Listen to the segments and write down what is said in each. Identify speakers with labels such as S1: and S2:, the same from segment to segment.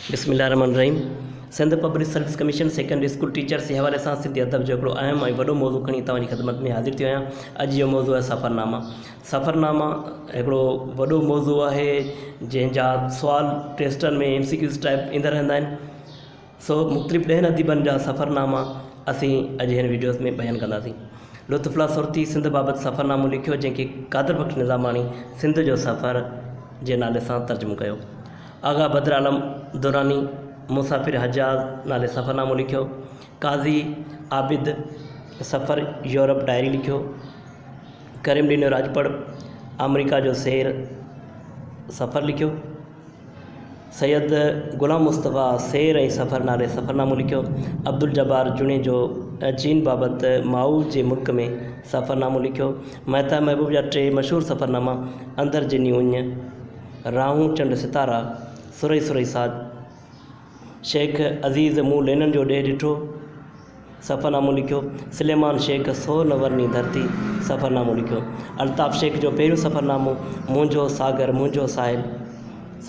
S1: بسم الله الرحمن الرحيم Sindh public service commission secondary school teachers جي حوالي سان سنڌي ادب جو هڪڙو اهم ۽ وڏو موضوع کڻي توهان جي خدمت ۾ حاضر ٿيو آهيان. اڄ جو موضوع آهي سفرناما. سفرناما هڪڙو وڏو موضوع آهي جنهن جا سوال ٽيسٽن ۾ ايم سي ڪيوز ٽائپ ايندا رهندا آهن. سو مختلف ڏهن اديبن جا سفرناما اسين اڄ هن وڊيوز ۾ بيان ڪنداسين. لطف الله سرتي سنڌ بابت سفرنامو لکيو جنهن کي قادر بخش نظاماڻي سنڌ جو سفر جي نالي سان ترجمو ڪيو. آغا بدر عالم دراني مسافر حجاز نالي سفرنامو لکيو. قاضي عابد سفر يورپ ڊائري لکيو. ڪريم ڏنو راڄپر آمريڪا جو سير سفر لکيو. سيد غلام مصطفيٰ سير ۽ سفر نالي سفرنامو لکيو. عبدالجبار جوڻيجو چين بابت مائو جي ملڪ ۾ سفرنامو لکيو. مهتا محبوب جا ٽي مشهور سفرناما اندر جني اڃ، راهون چنڊ ستارا، سرهي سرهي ساز، شيخ عزيز مون لينن جو ڏيهه ڏٺو، سفرنامو لکيو. سليمان شيخ سون ورني ڌرتي، سفرنامو لکيو. الطاف شيخ جو پهريون سفرنامو منهنجو ساگر منهنجو ساحل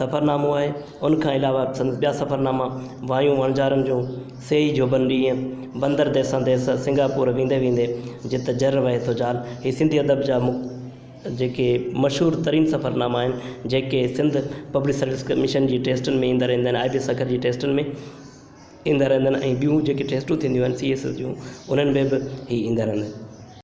S1: سفرنامو آهي. ان کان علاوه سندس ٻيا سفرناما وايون وڻجارن جون، سيئي جوڀن ڏينهن، بندر ديسان ديس، سنگاپور ويندي ويندي، جت جر وهي ٿو جال، هي سنڌي ادب جا جيڪي مشهور ترين سفرناما آهن، جيڪي سنڌ پبلڪ سروس ڪميشن جي ٽيسٽن ۾ ايندا رهندا آهن، آء بي سکر جي ٽيسٽن ۾ ايندا رهندا آهن ۽ ٻيون جيڪي ٽيسٽون ٿينديون آهن سي ايس ايس جون انهن ۾ به هي ايندا رهندا آهن.